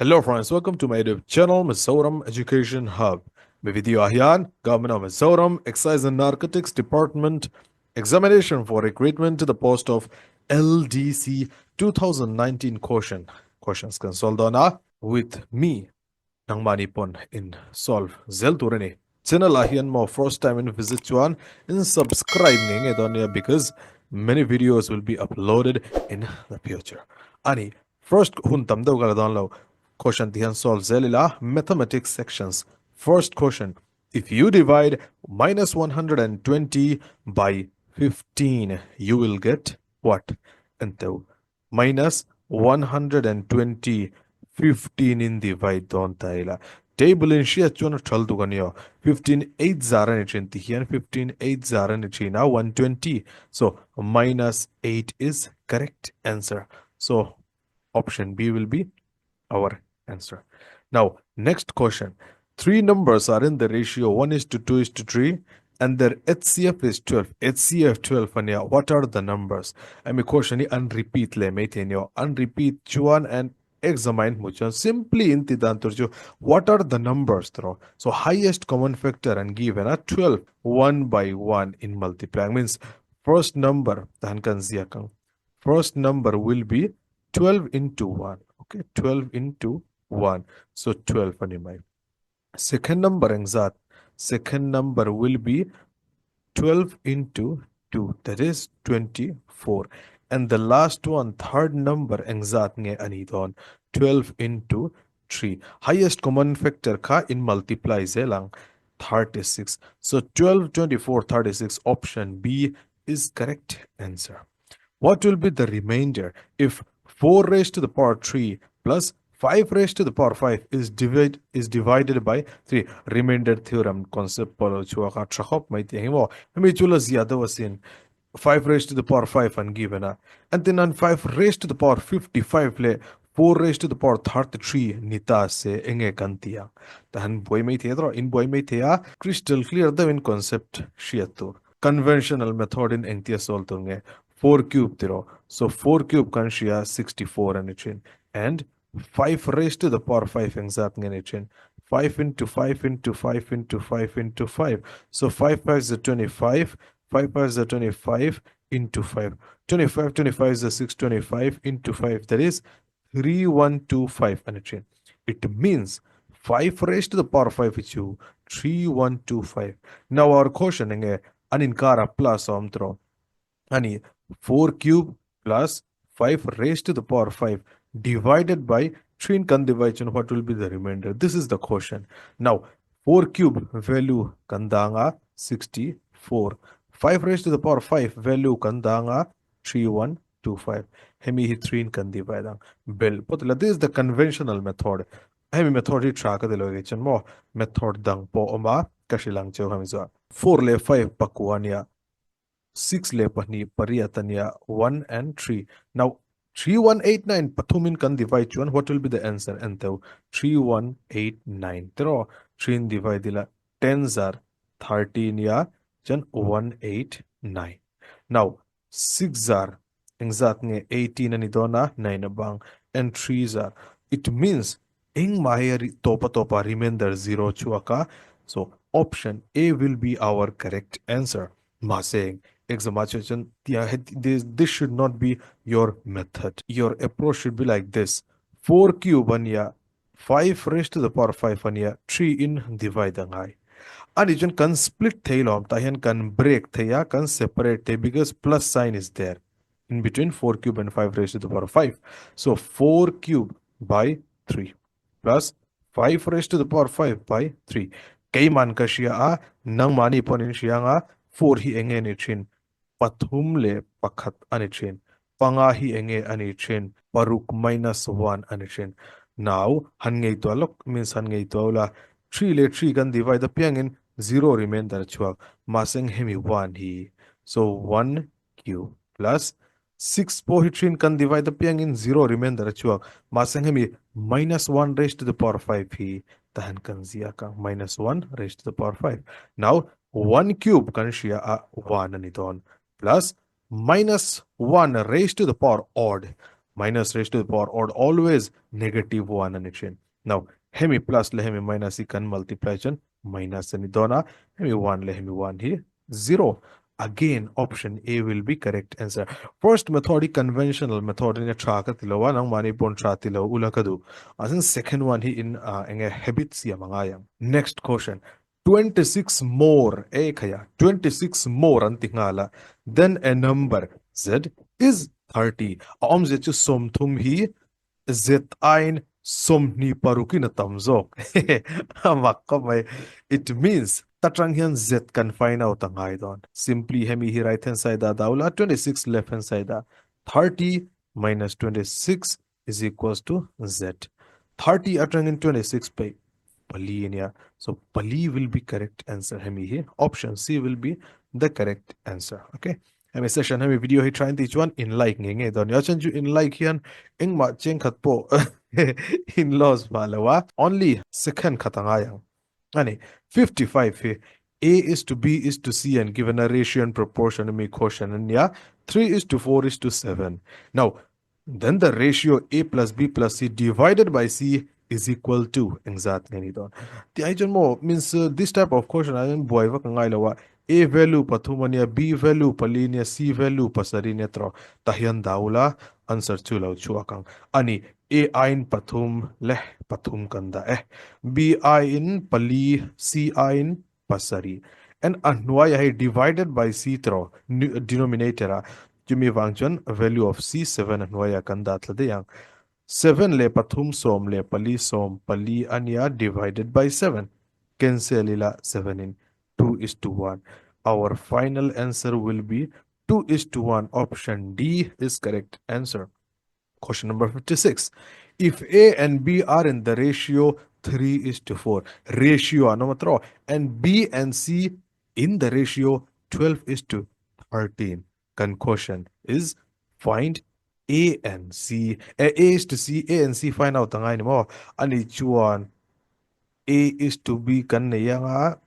Hello friends, welcome to my YouTube channel Mizoram Education Hub. Mi video ah hian Government of Mizoram Excise and Narcotics Department Examination for Recruitment to the post of LDC 2019 question questions kan solve dawn a. With me nangmahni pawn in solve zel tur a ni. Channel ah hian maw first time in visit chuan in subscribe ngei ngei dawn nia because many videos will be uploaded in the future. Ani first hun tam deuh ka la dawn lo question ti hian solve zel ila mathematics sections first question if you divide minus 120 by 15 you will get what enteu minus 120 15 in divide dawn ta ila table in hriat chuan a thal duk ania 15 8 zar ani thin ti hian 15 8 zar ani thin a 120 so minus 8 is correct answer so option B will be our answer now next question three numbers are in the ratio 1 is to 2 is to 3 and their HCF is 12 HCF 12 ania what are the numbers ami question hi an repeat leh mai thei ania an repeat chuan and examine hmu chuan simply in ti dan tur chu what are the numbers tro so highest common factor an given a 12 1 by 1 in multiplying means first number tan kan ziak ang first number will be 12 into 1 okay 12 into 1 so 12 ani mai second number engzat second number will be 12 into 2 that is 24 and the last one third number engzat nge ani dawn 12 into 3 highest common factor kha in multiply zelang 36 so 12 24 36 option B is correct answer what will be the remainder if 4 raised to the power 3 plus 5 raised to the power 5 is divide is divided by 3 remainder theorem concept pawh lo chhuak a tha khawp mai tih ang hi maw hemi chu la zia deuh asin 5 raised to the power 5 an given a and then an 5 raised to the power 55 leh 4 raised to the power 33 ni ta se enge kan ti ang tahan buai mai thei a in buai mai thei a crystal clear deuhin concept hriat tur Conventional method in engtia solve tur nge? 4 cube tiraw. So 4 cube kan hria 64 a ni thin. And 5 raised to the power 5 engzat nge ni thin? 5 into 5 into 5 into 5 into 5. So 5 5 is 25, 5 5 is 25 into 5. 25 25 is 625 into 5 that is 3125 a ni thin. It means 5 raised to the power 5 hi chu 3125. Now our question enge an inkara plus a awm tawh ani 4 cube plus 5 raised to the power 5 divided by 3 in kan divide chuan what will be the remainder? This is the question. Now 4 cube value kan danga 64. 5 raised to the power 5 value kan danga 3125 hemi hi 3 in kan divide ang bel pawh tila this is the conventional method hemi method hi tha ka ti lo chuan maw method dang pawh awm a ka hrilh ang cheu hemi chuan 4 leh 5 pakua ania 6 leh pahnih pariat ania 1 and 3 now 3189 pathum in kan divide chuan what will be the answer en teu 3189 tiraw 3 in divide ila 10s are 30 ania chuan 189 now 6 are engzat nge 18 a ni dawn a 9 a bang and 3 are it means engmah hi a tawpa tawpa remainder 0 chhuak a so option A will be our correct answer mahse exam ah chuan chuan this this should not be your method your approach should be like this 4 cube a nia 5 raised to the power 5 a nia 3 in divide a ngai a nih chuan kan split thei lo tah hian kan break thei a kan separate thei because plus sign is there in between 4 cube and 5 raised to the power 5 so 4 cube by 3 plus 5 raised to the power 5 by 3 keiman ka hria a nangmahni pawh an inhria anga 4 hi eng nge ni thin pathum leh pakhat a ni thin. Panga hi enge a ni thin? Paruk minus one a ni thin. Now, han ngeituah lawk means han ngeituah ula, three leh three kan divide apiangin zero remainder a chhuak. Mahse eng hemi one hi? So, one cube plus six pawh hi three in kan divide apiangin zero remainder a chhuak. Mahse eng hemi minus one raised to the power five hi tahan kan ziak ang, minus one raised to the power five. Now, One cube kan hria a one a ni dawn plus minus one raised to the power odd Minus raised to the power odd always negative one a ni thin. Now, hemi plus leh hemi minus hi kan multiply chuan minus a ni dawn a, hemi one leh hemi one hi zero. Again option A will be correct answer. First method hi conventional method in a tha ka ti lo a, nangmahni pawn tha ti lo ula ka duh. Mahse second one hi in enge habit siam a ngai ang. Next question, 26 more e khaya 26 more an ti nghal a, then a number Z is 30. A awmzia chu 30 hi Z aiin 26 in a tam zawk. A mak khawp mai. It means ta tang hian Z kan find out a ngai dawn. Simply hemi hi right hand side ah dah ula, 26 left hand side ah 30 minus 26 is equals to Z. 30 atangin 26 peih pali a nia. So pali will be correct answer hemi hi. Option C will be the correct answer. Okay. Hemi session hemi video hi try ti chuan in like nge nge dawn. Ya chan chu in like hian engmah cheng khat pawh in loss ma lo a. Only second khat anga yang. Ani 55 hi A is to B is to C and given a ratio and proportion mi quotient ania 3 is to 4 is to 7. Now Then the ratio A plus B plus C divided by C is equal to engzat nge ni dawn. Ti ai chuan maw means this type of question ah hian buai vak a ngai lo a, A value pathum ania, B value pali ania, C value pasarih ania tawh tah hian dah ula answer chu lo chhuak ang. Ani A aiin pathum leh pathum kan dah e, B aiin pali, C aiin pasarih and a hnuaiah hei divided by c tawh denominator ah chumi vang chuan value of c seven a hnuaiah kan dah thla daih ang seven leh pathum sawm leh pali sawm pali a nia divided by seven cancel ila seven in two is to one our final answer will be two is to one option D is correct answer. Question number 56. If A and B are in the ratio 3 is to 4, ratio ano matro, and B and C in the ratio 12 is to 13. Kan question is find A and C. A, A is to C, A and C find out angai ni mo. Ani chuan A is to B kan nei anga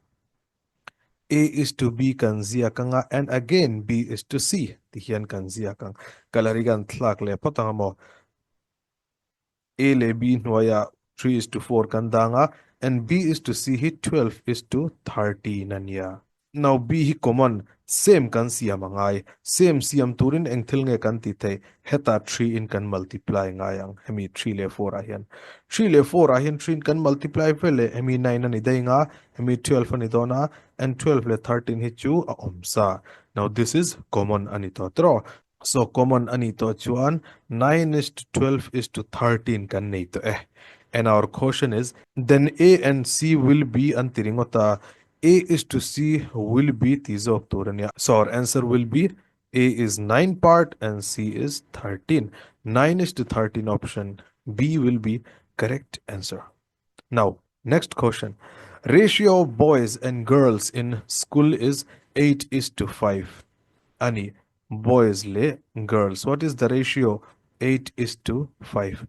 A is to B kan ziak anga and again B is to C ti hian kan ziak ang. Colour hi kan thlak leh phawt anga maw. A leh B hnuaiah 3 is to 4 kan dang a and B is to C hi 12 is to 13 a nia. Now B hi common, same kan siam a ngai. Same siam turin eng thil nge kan ti thei? Hetah 3 in kan multiply ngai ang hemi 3 leh 4 ah hian. 3 leh 4 ah hian 3 in kan multiply vel leh hemi 9 a ni daih nga hemi 12 a ni dawn a and 12 leh 13 hi chu a awm sa. Now this is common a ni tawh tawh. So common a ni tawh chuan 9 is to 12 is to 13 kan nei tawh e. And our question is then A and C will be an ti ringawt a, A is to C will be tih zawk tur a nia. So our answer will be A is 9 part and C is 13. 9 is to 13 option B will be correct answer. Now, next question. Ratio of boys and girls in school is 8 is to 5. Ani, boys le girls. What is the ratio? 8 is to 5.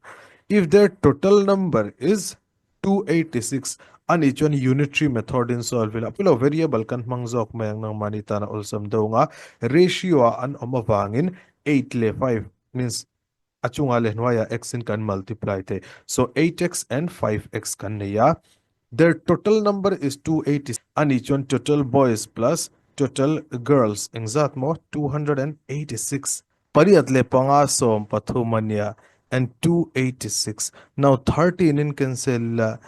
If their total number is 286, ani chuan unitary method in solve ila. Pilo variable kan hmang zawk mai ang nang mani tana awlsam deuh anga ratio ah an awm avangin 8 le 5 means a chungah leh hnuaiah x in kan multiply thei. So 8x and 5x kan nei a. Their total number is 280 a nih chuan total boys plus total girls engzat maw 286. Pariat leh panga sawm pathum a nia and 286. Now 13 in cancel ila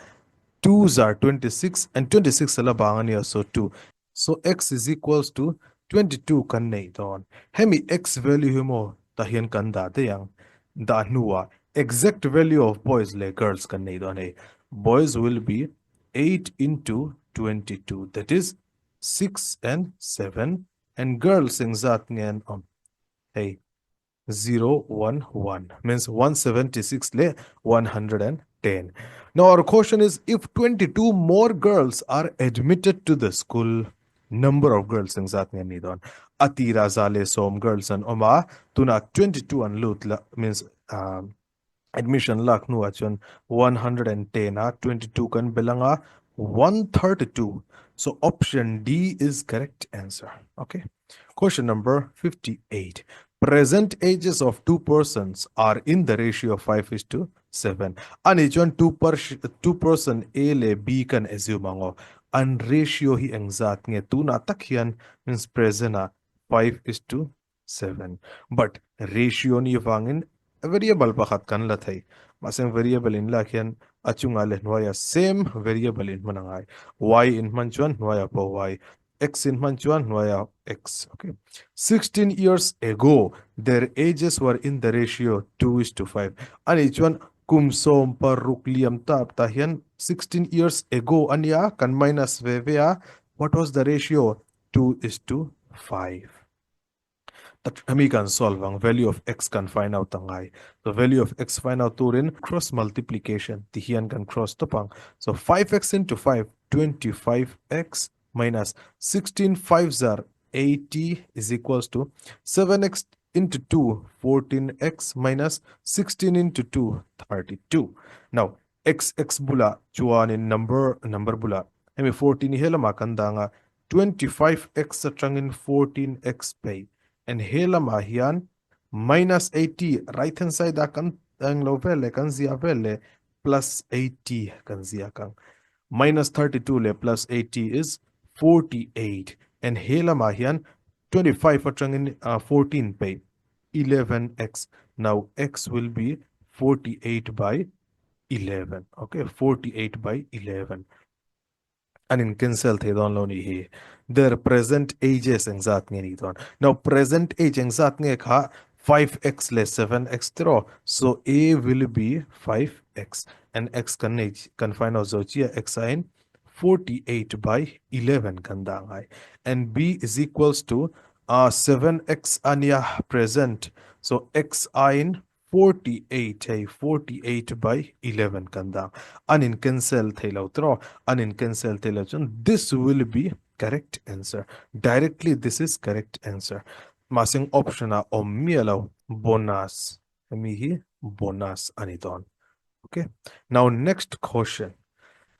twos are 26 and 26 a la bang a nia so 2. So x is equals to 22 kan neih dawn. Hemi x value hi maw tah hian kan dah daih ang. Dah hnuah exact value of boys leh girls kan neih dawn hei. Boys will be 8 into 22 that is 6 and 7 and girls engzat nge an awm hei 0 1 1 means 176 leh 110. Now our question is if 22 more girls are admitted to the school number of girls engzat nge ni dawn a tira za leh sawm girls an awm a tunah 22 an lut la means admission lak hnuah chuan 110 a 22 kan bel anga 132 so option D is correct answer okay question number 58. Present ages of two persons are in the ratio 5 is to 7. Ani chuan two person A leh B kan assume ang aw. An ratio hi engzat nge tunah tak hian means present ah 5 is to 7. But ratio ni vangin variable pakhat kan la thei. Mahse variable in lak hian a chungah leh hnuaiah same variable in hman a ngai. Y in hman chuan hnuaiah pawh Y. X in hman chuan hnuaiah X. Okay. 16 years ago, their ages were in the ratio 2 is to 5. Ani chuan kum 16 liam ta ta hian 16 years ago ania kan minus ve ve a. What was the ratio? 2 is to 5. Hemi kan solve ang value of x kan find out angai. The value of x find out turin cross multiplication ti hian kan cross tawp ang. So 5x into 5, 25x minus 16 5s are 80 is equals to 7x into 2, 14x minus 16 into 2, 32. Now x x bula chuanin number number bula hemi 14 hi helamah kan dang a 25x atangin 14x phei and helamah hian minus 80 right hand side ah kan englo vel leh kan ziah vel leh plus 80 kan ziak ang minus 32 leh plus 80 is 48 and helamah hian 25 atangin 14 phei 11x now x will be 48 by 11 okay 48 by 11 an in cancel thei dawn lo nih hi their present ages engzat nge nih dawn now present age engzat nge kha 5x leh 7x tiraw so a will be 5x and x kan nei kan find out zo chiah x aiin 48 by 11 kan dah ngai and b is equals to 7x ania present so x aiin 48 hei 48 by 11 kan dah an in cancel thei lo tiraw an in cancel thei lo chuan this will be correct answer directly this is correct answer mahse option ah awm miah lo bonus hemi hi bonus a ni dawn okay now next question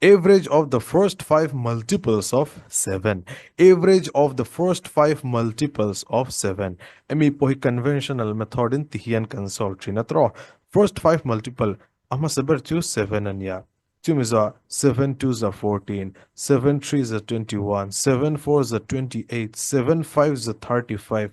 Average of the first five multiples of 7. Average of the first five multiples of 7. Hemi pawh hi conventional method in ti hian kan solve thin a tawh. First five multiple a hmasa ber chu 7 a nia. Chumi zawh 7 two za 14, 7 three za 21, 7 four za 28, 7 five za 35.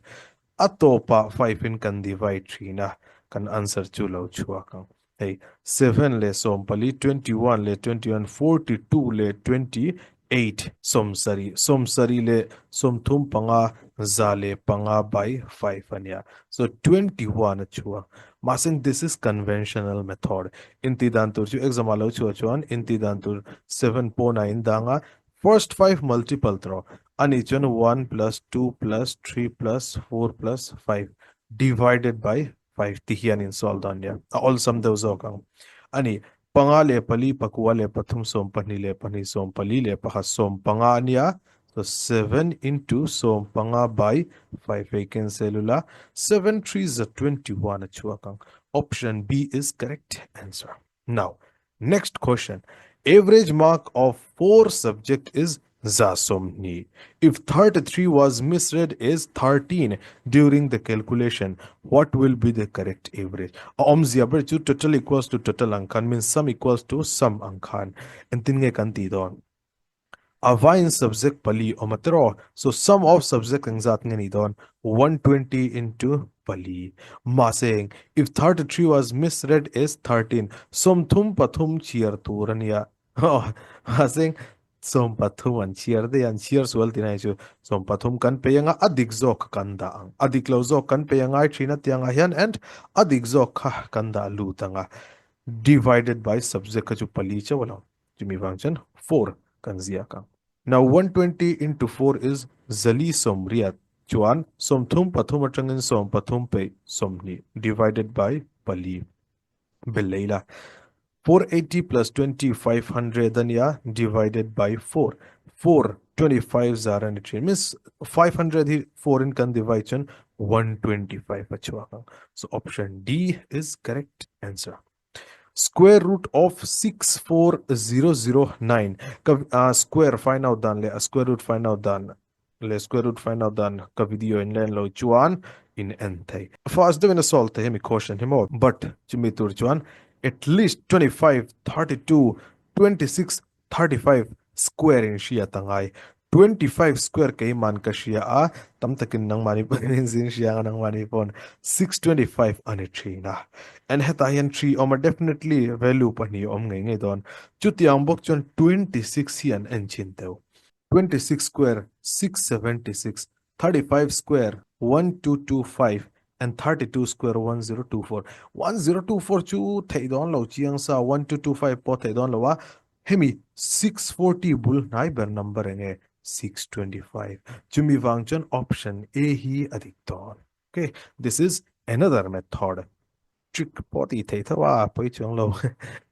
A tawpah five in kan divide thin a, kan answer chu lo chhuak ang. Hei 7 leh 14, 21 leh 21, 42 leh 28, 70, 70 leh 35, 105 by 5 a nia. So 21 a chhuak. Mahse this is conventional method. Inti dan tur chu exam ah lo chhuah chuan inti dan tur 7 pawn a indang a, first 5 multiple tawh ani chuan 1 plus 2 plus 3 plus 4 plus 5 divided by 5 ti hian in solve dawn nia. A awlsam deuh zawk ang. A ni, panga leh pali, pakua leh pathum, 22 leh pahnih, 14 leh pakhat, 15 a nia. So 7 into 15 by 5 hei cancel ula, 7 three za 21 a chhuak ang. Option B is correct answer. Now, next question. Average mark of 4 subject is za 20. If 33 was misread as 13 during the calculation, what will be the correct average? A awmzia ber chu total equals to total ang khan means sum equals to sum ang khan. Engtin nge kan tih dawn? A vain subject pali awm a tiraw? So sum of subject engzat nge ni dawn? 120 into pali. Mahse if 33 was misread as 13, 33 chhiar tur a nia. Mahse 13 an chhiar daih a, an chhiar sual tih na hi chu 13 kan pei anga a dik zawk kan dah ang. A dik lo zawk kan pei angai thin a tiangah hian and a dik zawk kha kan dah lut anga divided by subject kha chu pali chauh a lo. Chumi vang chuan 4 kan ziak ang. Now 120 into 4 is zali 80 chuan 33 atangin 13 peih 20 divided by pali bel la. 480 plus 20 500 a nia divided by 4. 4 25 zar a ni thin means 500 hi 4 in kan divide chuan 125 a chhuak ang. So option D is correct answer. Square root of 64009 ka square find out dan leh a square root find out dan leh square root find out dan ka video in len lo chuan in en thei. Fast deuhin a solve thei hemi question hi maw? But chumi tur chuan at least 25, 32, 26, 35 square in hriat a ngai. 25 square keiman ka hria a, tam takin nangmahni pawhin in zin hria anga nangmahni pawn 625 a ni thin a. And hetah hian 3 awm a, definitely value pahnih a awm ngei ngei dawn. Chutiang bawk chuan 26 hi an en chin teuh. 26 square 676, 35 square 1225 and 32 square 1024. 1024 chu theih dawn lo chiang sa, 1225 pawh theih dawn lo a, hemi 640 bul hnai ber number enge 625. Chumi vang chuan option A hi a dik dawn. Okay, this is another method. Trick pawh tih theih tho a, pawi chuang lo.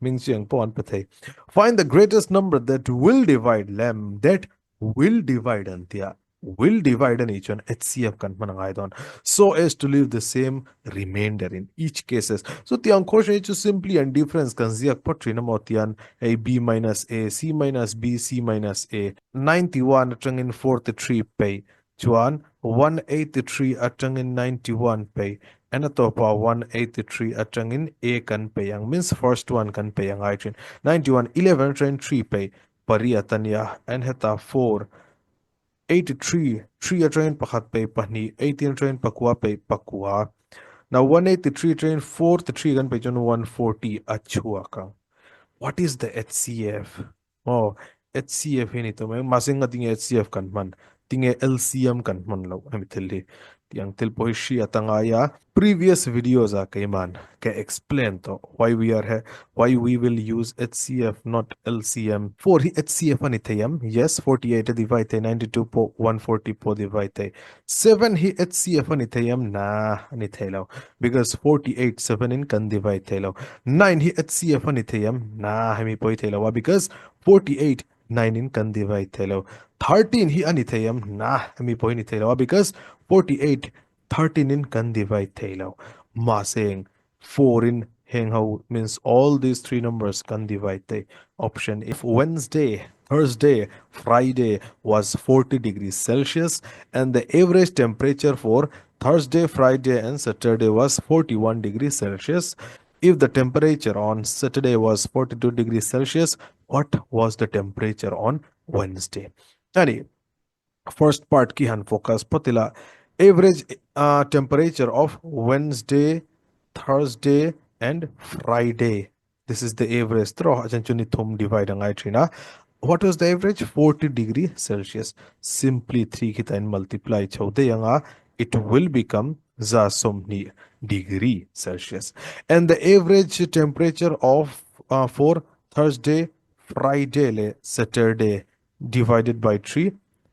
Ming chu eng pawh an pe thei. Find the greatest number that will divide lem that will divide an tia. Will divide a nih chuan HCF kan hman a ngai dawn. So as to leave the same remainder in each cases. So tiang question hi chu simply an difference kan ziak phawt thin emaw tian hei B minus A, C minus B, C minus A. 91 atangin 43 peih Chuan 183 atangin 91 peih and a tawpah 183 atangin A kan peih ang means first one kan peih a ngai thin. 91 11 atangin 3 peih pariat a nia and hetah 4 83 3 atangin pakhat peih pahnih 18 atangin pakua peih pakua. Now 183 atangin 43 kan peih chuan 140 a chhuak ang. What is the HCF? Aw, HCF hi a ni tawh mai. Mahse nga tinge HCF kan hman? Tinge LCM kan hman loh hemi thil hi? Tih ang thil pawh hi hriat a ngai a. Previous videos ah keiman ka explain tawh why we are he why we will use HCF not LCM. 4 hi HCF a ni thei em? Yes, 48 a divide thei, 92 pawh 140 pawh divide thei. 7 hi HCF a ni thei em? Na, a ni thei lo. Because 48 7 in kan divide thei lo. 9 hi HCF a ni thei em? Na, hemi pawh hi thei lo a because 48 9 in kan divide thei lo. 13 hi a ni thei em? Na, hemi pawh hi ni thei lo a because 48 13 in kan divide thei lo. Mahse 4 in heng ho means all these three numbers kan divide thei. Option if Wednesday, Thursday, Friday was 40 degrees Celsius and the average temperature for Thursday, Friday and Saturday was 41 degrees Celsius. If the temperature on Saturday was 42 degrees Celsius, what was the temperature on Wednesday? Ani, first part ki han focus phawt ila. Average temperature of Wednesday, Thursday and Friday. This is the average. Tro a chan chu ni thum divide angai thin a. What was the average? 40 degree Celsius. Simply 3 khi ta in multiply chho dei anga it will become za sawmhnih degree Celsius. And the average temperature of for Thursday, Friday leh Saturday divided by 3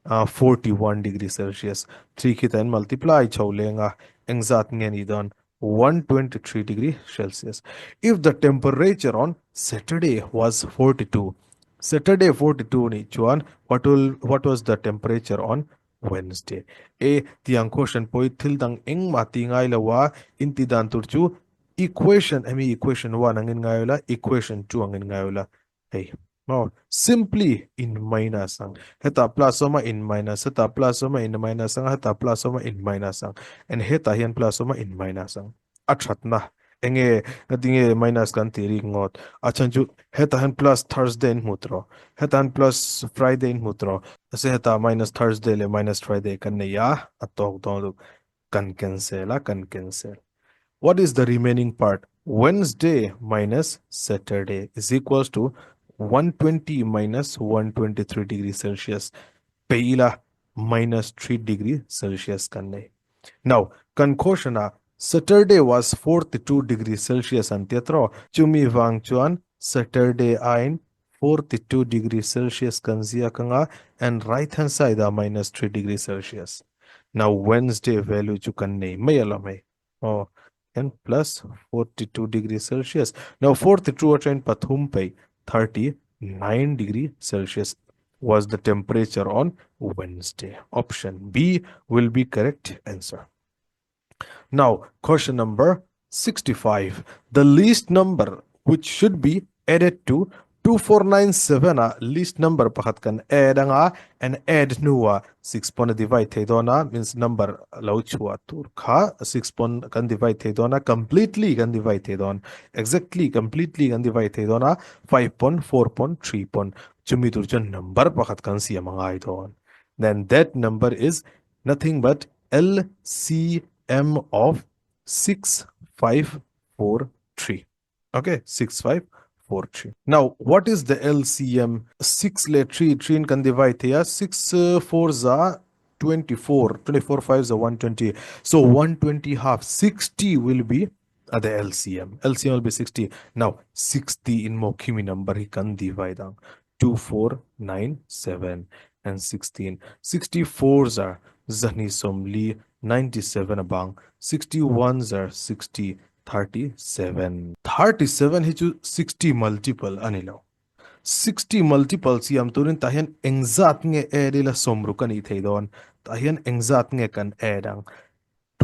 41 degree Celsius. 3 khi ta in multiply chho lenga engzat nge ni dawn 123 degree Celsius. If the temperature on Saturday was 42, Saturday 42 ni chuan what will what was the temperature on Wednesday? E tiang question pawh hi thil dang engmah ti ngai lo a, in ti dan tur chu equation hemi equation 1 angin ngai ula, equation 2 angin ngai ula. Hei maw simply in minus ang hetah plus awm a in minus hetah plus awm a in minus ang hetah plus awm a in minus ang and hetah hian plus awm a in minus ang a thatna enge ngatinge minus kan tih rik ngawt a chhan chu hetah hian plus Thursday in hmu tawh hetah hian plus Friday in hmu tawh se hetah minus Thursday leh minus Friday kan nei a a tawk dawn lutuk kan cancel a kan cancel. What is the remaining part? Wednesday minus Saturday is equals to 120 minus 123 degree Celsius. Peila minus 3 degree Celsius kan nei. Now, kan question a Saturday was 42 degree Celsius an tia tro. Chumi wang chuan Saturday ain 42 degree Celsius kan ziak anga and right hand side ah minus 3 degree Celsius. Now Wednesday value chu kan nei mai alawm hei. Aw hian plus 42 degree Celsius. Now 42 atangin pathum peih 39 degree Celsius was the temperature on Wednesday. Option B will be correct answer. Now, question number 65. The least number which should be added to 2497 ah list number pakhat kan add anga and add hnuah 6 pawn a divide thei dawn a, means number lo chhuah tur kha 6 pawn kan divide thei dawn a, completely kan divide thei dawn, exactly completely kan divide thei dawn a, 5 pawn, 4 pawn, 3 pawn, chumi tur chuan number pakhat kan siam a ngai dawn. Then that number is nothing but LCM of 6, 5, 4, 3. Okay, 6, 5, 4, 3. Now, what is the LCM? 6 le 3, 3 in kan divide thei a, 6 4 za 24, 24 5 za 120. So, 120 half, 60 will be uh, the LCM. LCM will be 60. Now, 60 in mo khimi number hi kan divide ang. 2, 4, 9, 7 and 16. 64 za zahni somli 97 abang. 61 za 60 37. 37 hi chu 60 multiple a ni lo. 60 multiple siam turin tah hian engzat nge add ila sawmruk a nih thei dawn. Tah hian engzat nge kan add ang?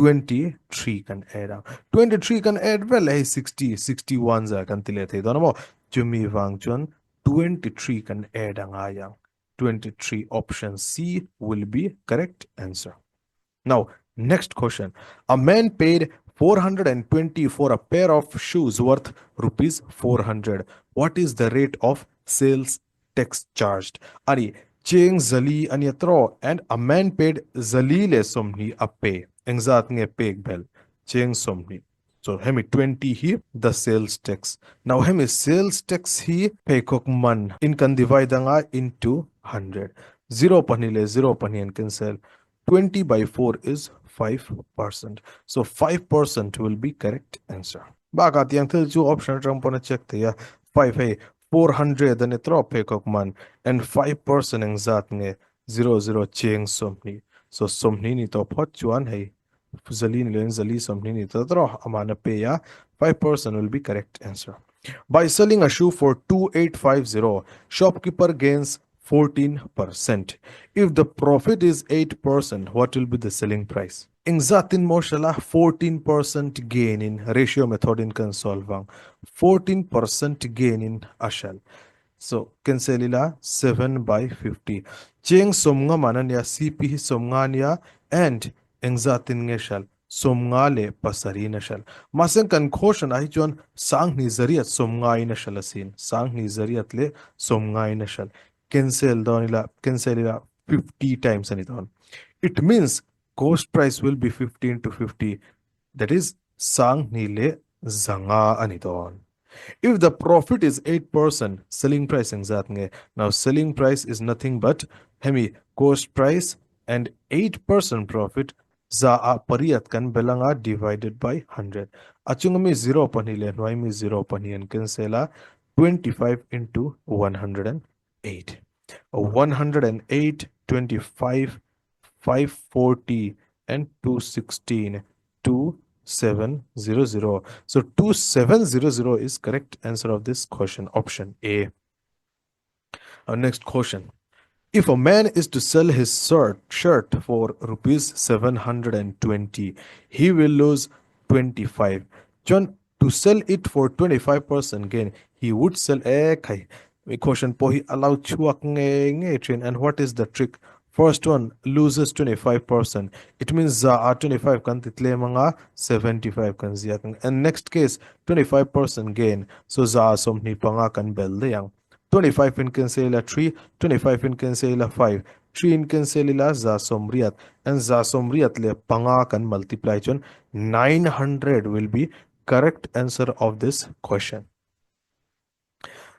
23 kan add ang. 23 kan add vel hei 60, 61 zah kan ti leh thei dawn a maw? Chumi vang chuan 23 kan add a ngai ang. 23 option C will be correct answer. Now, next question. A man paid 420 for a pair of shoes worth rupees 400. What is the rate of sales tax charged? Ani, cheng zali ania tro and a man paid zali le somni a pay. Engzat nge pek bel. Cheng somni. So hemi 20 hi the sales tax. Now hemi sales tax hi pheikhawk man in kan divide anga into 100. 0 pahnih leh 0 pahnih an cancel. 20 by 4 is 5%. So 5% will be correct answer. Bakah tiang thil chu option atang pawn a check thei a. 5 hei 400 ani trawp pheikhawk man and 5% engzat nge 0 0 cheng 20. So 20 ni tawh phawt chuan hei Zali ni loin zali 20 ni ta trawh aman a pay a, 5% will be correct answer. By selling a shoe for 2850, shopkeeper gains 14%. If the profit is 8%, what will be the selling price? Engzatin maw hrela 14% gain in ratio method in kan solve ang. 14% gain in a hrel. So cancel ila 7 by 50. Cheng sawmnga man ania, CP hi sawmnga ania and Engzatin nge hral? 50 leh pasarih a hral. Mahse kan caution ah hi chuan sanghnih zariat sawmngain a hral asin. Sanghnih zariat leh sawmngain a hral. Cancel dawn ila, cancel ila 50 times a ni dawn. It means cost price will be 15 to 50, that is sanghnih leh zanga a ni dawn. If the profit is 8%, selling price engzat nge? Now selling price is nothing but hemi cost price and 8% profit za ah pariat kan bel anga divided by 100. A chunga mi 0 pahnih leh hnuai mi 0 pahnih an cancel a, 25 into 108. 108, 25, 540 and 216, 2700. So 2700 is correct answer of this question, option A. Our next question. If a man is to sell his shirt for rupees 720, he will lose 25. Chuan to sell it for 25% gain, he would sell e khai. Mi question pawh hi a lo chhuak nge nge thin. And what is the trick? First one loses 25%. It means za ah 25 kan ti tlem anga 75 kan ziak ang. And next case 25% gain. So za ah 25 kan bel daih ang. 25 in cancel ila 3, 25 in cancel ila 5, 3 in cancel ila za sawmriat and za sawmriat leh panga kan multiply chuan 900 will be correct answer of this question.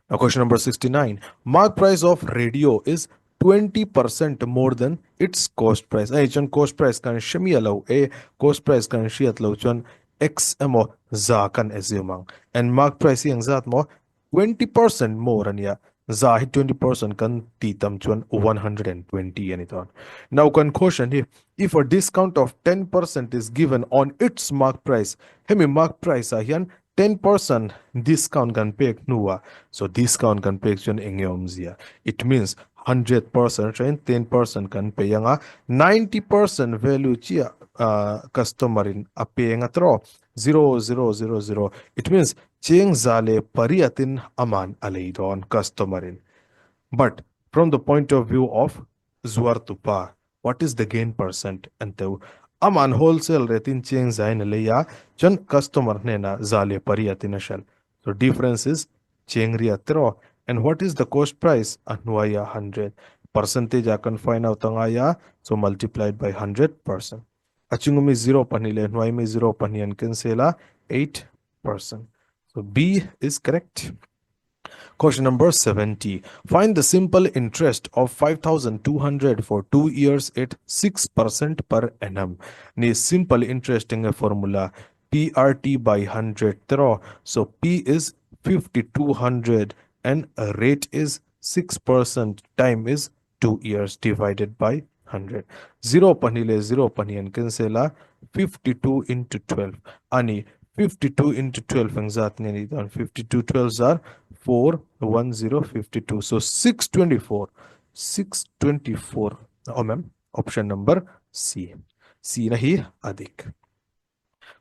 Now question number 69. Mark price of radio is 20% more than its cost price. Ai chuan cost price kan hre miah lo e, cost price kan hriat lo chuan x emaw za kan assume ang. And mark price hi ang zat maw? 20% more a nia, za hi 20% kan tih tam chuan 120 a ni dawn. Now kan question hi, if a discount of 10% is given on its mark price, hemi mark price ah hian 10% discount kan pek hnuah, so discount kan pek chuan eng nge awmzia? It means 100% atangin 10% kan pei anga, 90% value chiah customer in a peng a tawh. 0 0 0 0 it means cheng 108 in aman a lei dawn customer in. But from the point of view of zuartupa what is the gain percent an teu. Aman wholesale rate in cheng za in a lei a chuan customer hnenah 108 in a hralh. So difference is cheng riat tiraw and what is the cost price a hnuaia 100 percentage ah kan find out angai a so multiplied by 100%. A chungumi 0 pahnih leh hnuaimi 0 pahnih an cancel a 8%. So B is correct. Question number 70. Find the simple interest of 5,200 for 2 years at 6% per annum. Ni simple interest nge formula PRT by 100 tiraw. So P is 5,200 and rate is 6%, time is 2 years divided by 100. 0 pahnih leh 0 pahnih an cancel a, 52 into 12 ani 52 into 12 engzat nge ni dawn 52 12s are 4 1 0 52 so 624 624 awm em option number C C na hi a dik.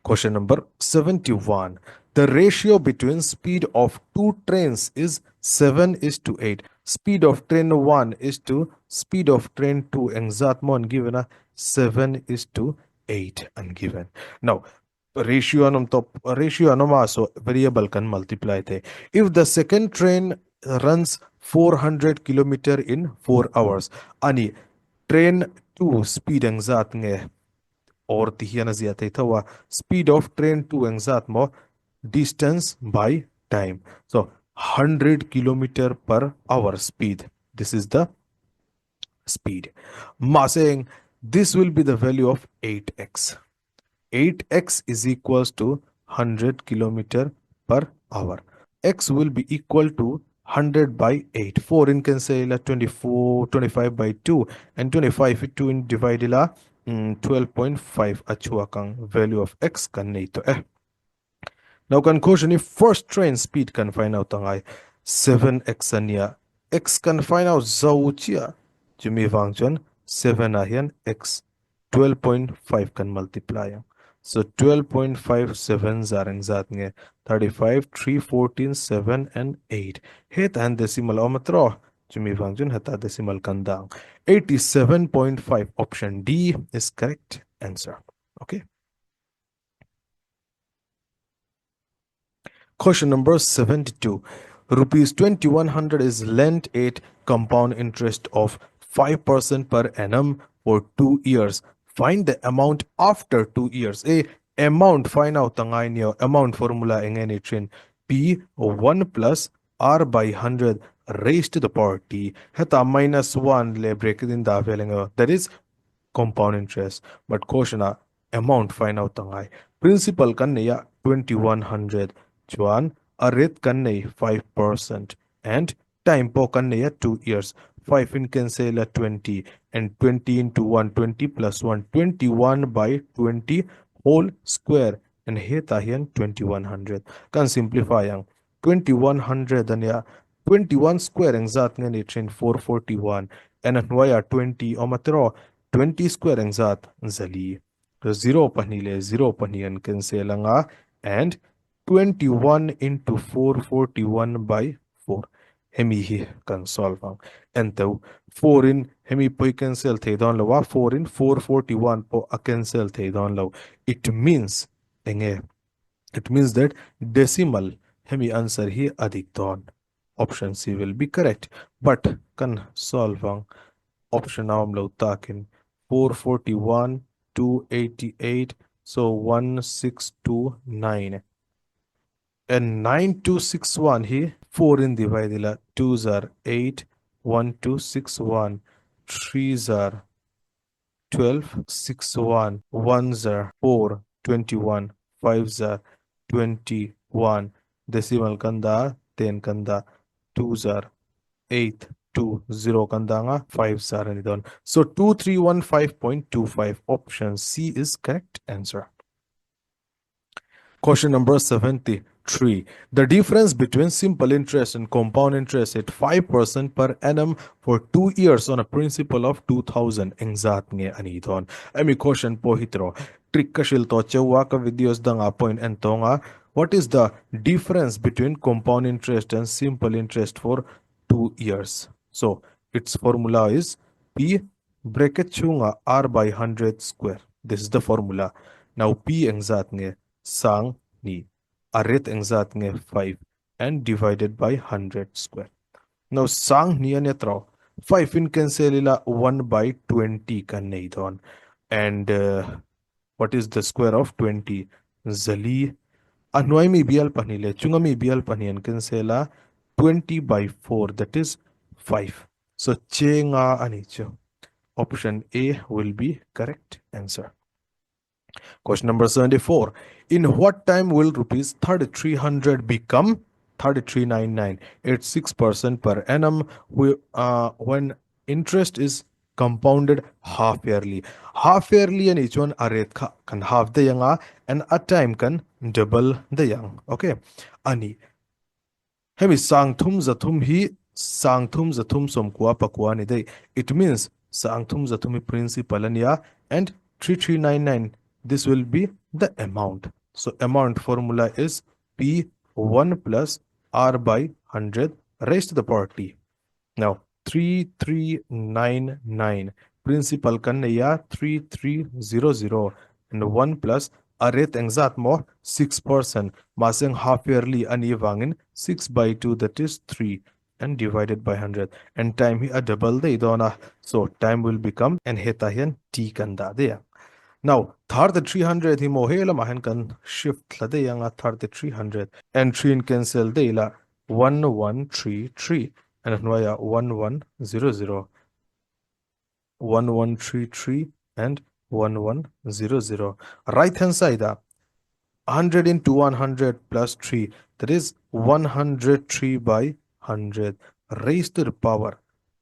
Question number 71. The ratio between speed of two trains is 7 is to 8. Speed of train 1 is to speed of train 2 engzat maw an given a 7 is to 8 an given. Now, ratio an awm tawp ratio an awm a so variable kan multiply thei. If the second train runs 400 kilometer in 4 hours ani train 2 speed engzat nge or ti hian a ziah thei tho a, speed of train 2 engzat maw distance by time so 100 kilometer per hour speed this is the speed mahse eng this will be the value of 8x 8x is equals to 100 kilometer per hour x will be equal to 100 by 8 4 in cancel ila 24 25 by 2 and 25 2 in divide ila 12.5 a chhuak ang value of x kan nei tawh e. Now kan question hi first train speed kan find out angai 7x ania x kan find out zo chiah chumi vang chuan 7 ah hian x 12.5 kan multiply ang. So 12.5 7 zar engzat nge 35 3 14 7 and 8 hetah hian decimal a awm a tiraw chumi vang chuan hetah decimal kan dah ang 87.5 option D is correct answer. Okay. Question number 72. Rupees 2100 is lent at compound interest of 5% per annum for 2 years. Find the amount after 2 years. A amount find out angai nia amount formula enge ni thin P 1 plus R by 100 raised to the power T. Heta minus 1 le bracket in dah vel enge that is compound interest. But question ah amount find out angai. Principal kan nei a 2100 chuan a rate kan nei 5% and time pawh kan nei a 2 years 5 in cancel a 20 and 20 into 1 20 plus 1 21 by 20 whole square and hetah hian 2100 kan simplify ang 2100 ania 21 square engzat nge ni thin 441 and a hnuaiah 20 awm a tiraw 20 square engzat zali 0 pahnih leh 0 pahnih an cancel anga and 21 into 441 by 4 hemi hi kan solve ang enteu 4 in hemi pawh i cancel thei dawn lo a 4 in 441 pawh a cancel thei dawn lo it means enge It means that decimal hemi answer hi a dik dawn. Option C will be correct. But kan solve ang option a awm lo takin 441 288 so 1629 and 9261 hi 4 in divide ila 2s are 8 1261 3s are 12 6 1 1s are 4 21 5s are 21 decimal kan dah 10 kan dah 2s are 8 2 0 kan dah anga 5s are ani dawn so 2315.25 option C is correct answer. Question number 70. 3. The difference between simple interest and compound interest at 5% per annum for 2 years on a principal of 2000 engzat nge a nih dawn? Hemi question pawh hi tiraw trick ka hrilh tawh cheu a, ka videos dangah pawh in en tawng a, what is the difference between compound interest and simple interest for 2 years? So, its formula is P bracket chhungah R by 100 square. This is the formula. Now P engzat nge? Sang hnih. A rate engzat nge? 5 and divided by 100 square. Now sang hnih a nia tawh. 5 in cancel ila 1 by 20 kan nei dawn. And uh, what is the square of 20? Zali. A hnuai mi bial pahnih leh chunga mi bial pahnih an cancel a 20 by 4 that is 5. So chenga ani chu. Option A will be correct answer. Question number 74. In what time will rupees 3300 become 3399 at 6% per annum when interest is compounded half yearly? Half yearly ani chuan a rate kha kan half daih anga and a time kan double daih ang. Okay. Ani. Hemi sangthum zathum hi sangthum zathum sawmkua pakua a ni daih. It means sangthum zathum hi principal a nia and 3399 this will be the amount. So amount formula is P 1 plus R by 100 raised to the power T. Now 3399 principal kan nei a 3300 and 1 plus a rate engzat maw 6% mahse half yearly a nih vangin 6 by 2 that is 3 and divided by 100 and time hi a double daih dawn a so time will become and hetah hian t kan dah daih ang. Now 3300 hi maw he lamah hian kan shift thla daih ang a 3300 and 3 in cancel daih ila 1133 and a hnuaiah 1100, 1133 and 1100. Right hand side ah 100 into 100 plus 3 that is 103 by 100 raised to the power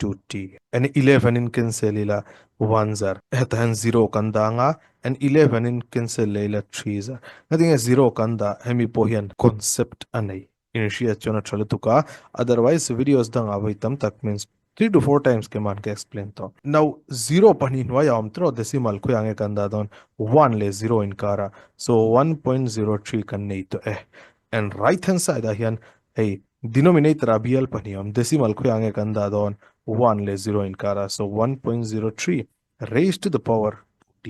2t and 11 in cancel ila 1 zar hetah hian 0 kan dah anga and 11 in cancel leh ila 3 zar ngatinge 0 kan dah hemi pawh hian concept a nei inhriat chuan a tha lutuk a, otherwise videos dangah vawi tam tak means 3 to 4 times keman ka explain tawh. Now 0 pahnih hnuaiah awm tawh decimal khawiah nge kan dah dawn 1 leh 0 inkar a, so 1.03 kan nei tawh e. And right hand side ah hian hei denominator ah bial pahnih awm decimal khawiah nge kan dah dawn 1 leh 0 inkar a, so 1.03 raised to the power t.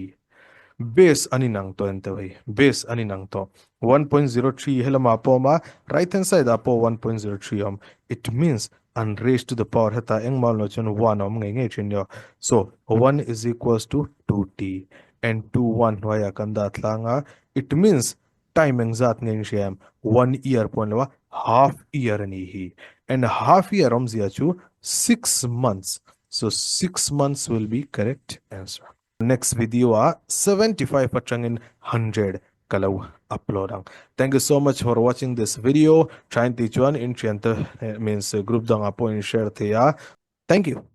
Base an inang tawh en teuh hei. Base an inang tawh. 1.03 helamah pawh awm a, right hand side ah pawh 1.03 a awm. It means an raised to the power hetah engmah awm loh chuan 1 a awm ngei ngei thin nia. So 1 is equals to 2t and 2 1 hnuaiah kan dah tlang a. It means time engzat nge in hria em? 1 year pawh a ni lo a, half year a ni hi. And half year awmzia chu 6 months. So 6 months will be correct answer. Next video ah 75 atangin 100 ka lo upload ang. Thank you so much for watching this video. Thain tih chuan in thiante means group dangah pawh in share thei a. Thank you.